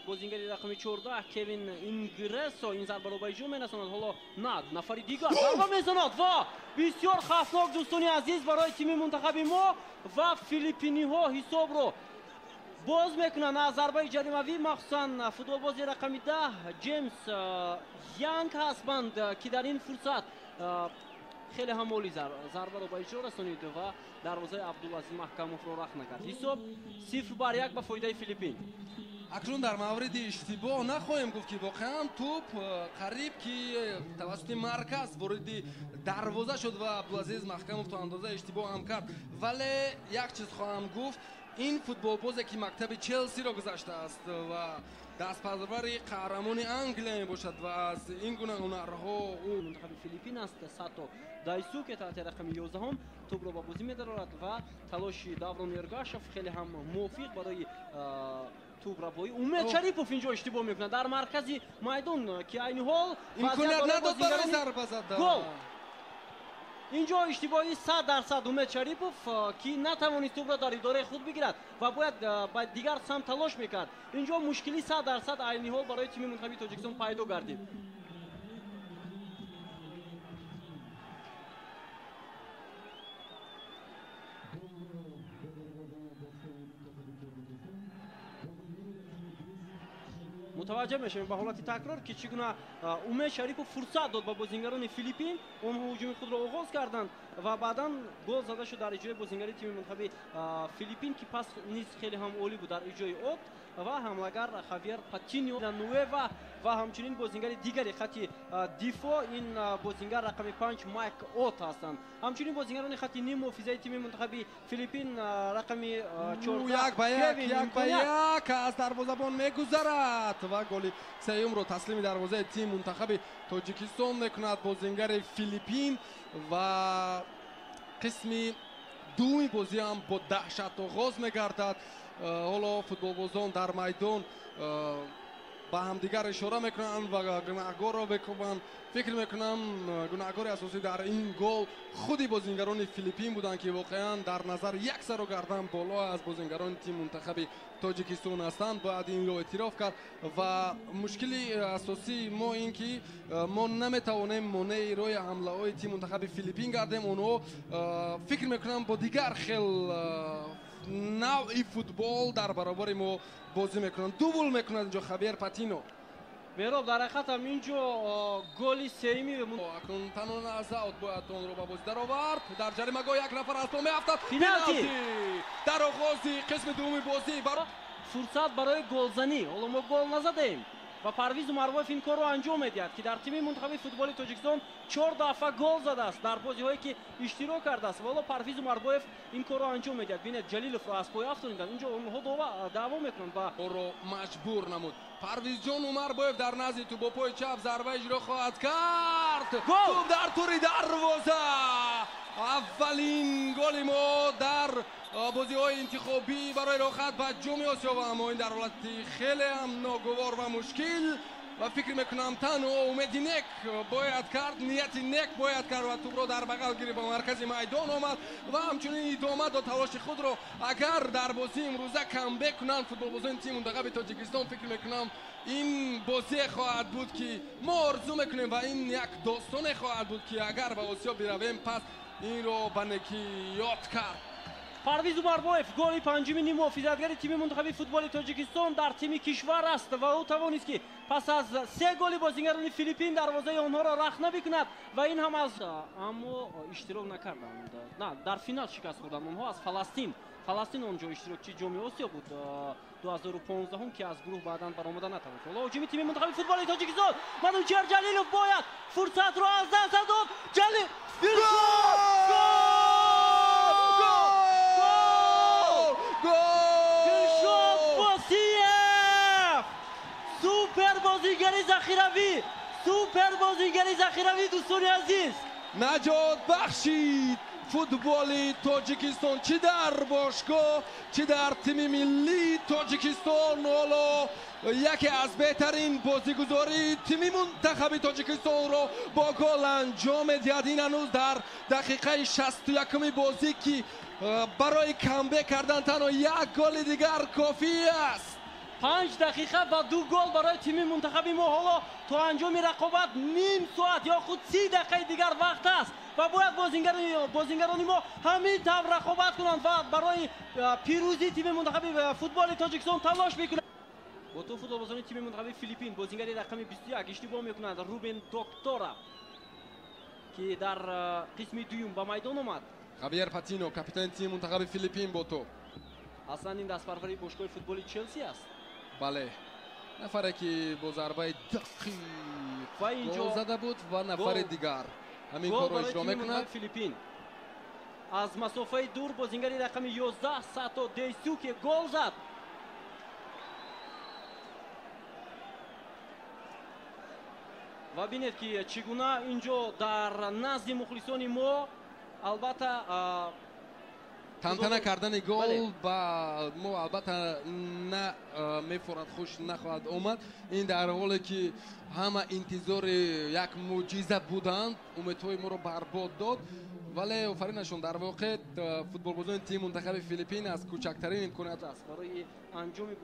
Бозингари рақами 14 Кевин Ингресо ин зарбаро ба иҷро мерасонад. Ҳоло на нафари дигар зарба мезанад ва бисёр хавфнок, дӯстони азиз, барои тими мунтахаби мо ва филиппиниҳо ҳисобро боз мекунанд аз зарбаи ҷаримавӣ. Махсусан футболбози рақами 10 Ҷеймс Янг ҳастанд, ки дар ин фурсат хеле ҳам олӣ зарбаро ба иҷро расонид ва дарвозаи Абдулазиз Маҳкамовро рахт накард. Ҳисоб 0-1 ба фоидаи Филиппин. Акнун дар мавриди иштибоҳ нахоҳем гуфт, ки воқеан тӯп қариб ки тавассути марказ вориди дарвоза шуд ва Абдулазиз Маҳкамов то андоза иштибоҳ ҳам кард. Вале як чиз хоҳам гуфт: ин футболбозе ки мактаби Челсиро гузаштааст ва дастпарвари қаҳрамони Англия мебошад ва аз ин гуна ҳунарҳо ӯ мунтахаби Филиппин аст. Сато Дайсуке таҳти рақами 11 тӯбро ба бозӣ медарорад ва талоши Даврон Эргашев хеле ҳам мувофиқ барои тӯбрабоӣ. Умед Шарипов инҷо иштибоҳ мекунад дар маркази майдон, ки айни ҳол имконият надод барои зарба задан. Гол! Инҷо иштибоҳи 100% Умед Шарипов, ки натавонист тӯбро дар идораи худ бигирад ва бояд ба дигар самт талош мекард. Инҷо мушкили 100% айни ҳол барои тими мунтахаби Тоҷикистон пайдо гардид. Мутаваҷҷеҳ мешавем ба ҳолати такрор, ки чӣ гуна Умед Шарипов фурсат дод ба бозингарони Филиппин. Онҳо ҳуҷуми худро оғоз карданд ва баъдан гол зада шуд дар иҷрои бозингари тими мунтахаби Филиппин, ки пас низ хеле ҳам олӣ буд дар иҷрои От ва ҳамлагар Хавьер Патиньо Нуева ва ҳамчунин бозингари дигари хати дифоъ, ин бозингар рақами 5 Майк От ҳастанд. Ҳамчунин бозингарони хати ним муҳофизаи тими мунтахаби Филиппин рақами 14 1-1 1-1 аз дарвозабон мегузарад ва голи сеюмро таслими дарвозаи тими мунтахаби Тоҷикистон мекунад бозингари Филиппин. Ва қисми дуюми бозӣ ҳам бо даҳшат оғоз мегардад. Ҳоло футболбозон дар майдон ба ҳамдигар ишора мекунанд ва гунаҳгорро мекӯбанд. Фикр мекунам, гунаҳгори асосӣ дар ин гол худи бозингарони Филиппин буданд, ки воқеан дар назар як сару гардан боло аз бозингарони тими мунтахаби Тоҷикистон ҳастанд. Бояд инро эътироф кард. Ва мушкили асосии мо ин ки мо наметавонем монеи роҳи ҳамлаҳои тими мунтахаби Филиппин гардем. Онҳо, фикр мекунам, бо дигар хел навъи футбол дар баробари мо бозӣ мекунанд. Дубл мекунад инҷо Хавьер Патино. Мероб, дар ҳақиқат ҳам инҷо голи сеюми акнун танҳо аз аут бояд онро ба бозӣ даровард. Дар ҷаримагоҳ як нафар аз по меафтад. Пеналти! Дар оғози қисми дуюми бозӣ фурсат барои голзанӣ. Ҳоло мо гол назадаем ва Парвиз Умарбоев ин корро анҷом медиҳад, ки дар тими мунтахаби футболи Тоҷикистон 4 дафъа гол задааст дар бозиҳое ки иштирок кардааст. Ва ҳоло Парвиз Умарбоев ин корро анҷом медиҳад. Бинед, Ҷалиловро аз пой афтониданд. Инҷо онҳо даъво мекунанд ва ро маҷбур намуд. Парвизҷон Умарбоев дар назди тӯб бо пои чап зарба иҷро хоҳад кард. Тӯб дар тури дарвоза. Аввалин голи мо дар бозиҳои интихобӣ барои роҳхат ба Ҷоми Осиё, ва аммо ин дар ҳолати хеле ҳам ногувор ва мушкил. Ва фикр мекунам, танҳо умеди нек бояд кард, нияти нек бояд кард ва тӯбро дар бағал гирифт, ба маркази майдон омад ва ҳамчунин идома дод талоши худро. Агар дар бозии имрӯза камбек кунанд футболбозони тими мунтахаби Тоҷикистон, фикр мекунам, ин бозие хоҳад буд, ки мо орзу мекунем, ва ин як достоне хоҳад буд, ки агар ба Осиё биравем, пас инро ба некӣ ёд кард. Парвиз Умарбоев голи панҷуми ниммуҳофизатгари тими мунтахаби футболи Тоҷикистон дар тими кишвар аст ва ӯ тавонист, ки пас аз 3 голи бозингарони Филиппин дарвозаи онҳоро рахна бикунад ва ин ҳам аз аммо иштирок накарданд. На, дар финал шикаст хӯрданд онҳо аз Фаластин. Фаластин онҷо иштирокчии Ҷоми Осиё буд 2015, ки аз гурӯҳ баъдан баромада натавонист. Ҳоло ҳуҷуми тими мунтахаби футболи Тоҷикистон. Манучер Ҷалилов бояд фурсатро аз даст дод. Ҷалил, гол! Дилшод Босиев! Супер бозигари захиравӣ! Супер бозигари захиравӣ, дӯстони азиз! Наҷот бахшид футболи Тоҷикистон чӣ дар бошгоҳ, чӣ дар тими миллии Тоҷикистон. Ҳоло яке аз беҳтарин бозигузории тими мунтахаби Тоҷикистонро бо гол анҷом медиҳад. Ин ҳанӯз дар дақиқаи 61-уми бозӣ, ки барои камбек кардан танҳо як голи дигар кофӣ аст. 5 дақиқа ва 2 гол барои тими мунтахаби мо. Ҳоло то анҷоми рақобат ним соат ё худ 30 дақиқаи дигар вақт аст ва бояд бозингарони мо ҳамин тавр рақобат кунанд ва барои пирӯзии тими мунтахаби футболи Тоҷикистон талош мекунанд. Бо ту футболбозони тими мунтахаби Филиппин бозингари рақами 21 иштибоҳ мекунанд. Рубен Доктора, ки дар қисми дуюм ба майдон омад. Хавьер Патино, капитани тими мунтахаби Филиппин бо ту. Аслан ин дастпарвари бошгоҳи футболи Челси аст. Бале, нафаре ки бо зарбаи дақиқ гол зада буд ва нафари дигар ҳамин корро иҷро мекунад. Филиппин аз масофаи дур бозингари рақами 11 Сато Дейсуке гол зад. Ва бинед, ки чӣ гуна инҷо дар назди мухлисони мо албатта тантана кардани гол ба мо албатта на мефорад, хуш нахоҳад омад. Ин дар ҳоле ки ҳама интизори як мӯъҷиза буданд, умедҳои моро барбод дод. Вале офаринашон, дар воқеъ футболбозони тими мунтахаби Филиппин аз кӯчактарин имконият аст барои анҷоми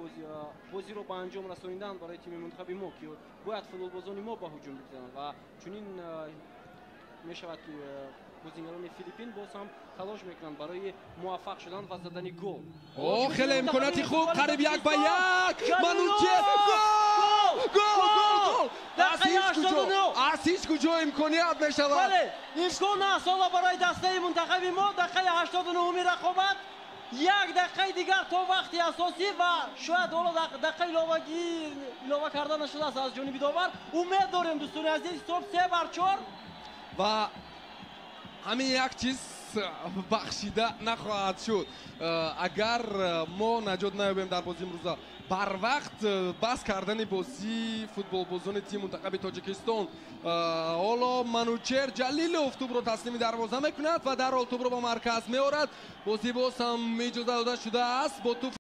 бозиро ба анҷом расонидан барои тими мунтахаби мо, ки бояд футболбозони мо ба ҳуҷум бигзаранд ва чунин мешавад, ки бозингарони Филиппин боз ҳам талош мекунанд барои муваффақ шудан ва задани гол. О, хеле имконияти хуб, қариб 1-1. Манучер, гол! Гол, гол, гол! Аз ҳеҷ куҷо имконият мешавад. Бале, имкон аст ҳоло барои дастаи мунтахаби мо. Дақиқаи 89-уми рақобат, як дақиқаи дигар то вақти асосӣ ва шояд ҳоло дақиқаи иловагӣ илова карда нашудааст аз ҷониби довар. Умед дорем, дӯстони азиз, ҳисоб 3-4. Ва ҳамин як чиз бахшида нахоҳад шуд. Агар мо наҷот наёбем дар бозии имрӯза, барвақт бас кардани бозии футболбозони тими мунтахаби Тоҷикистон. Ҳоло Манучер Ҷалилов тӯбро таслими дарвоза мекунад ва дарҳол тӯбро ба марказ меорад. Бозӣ боз ҳам иҷоза дода шудааст бо тӯб.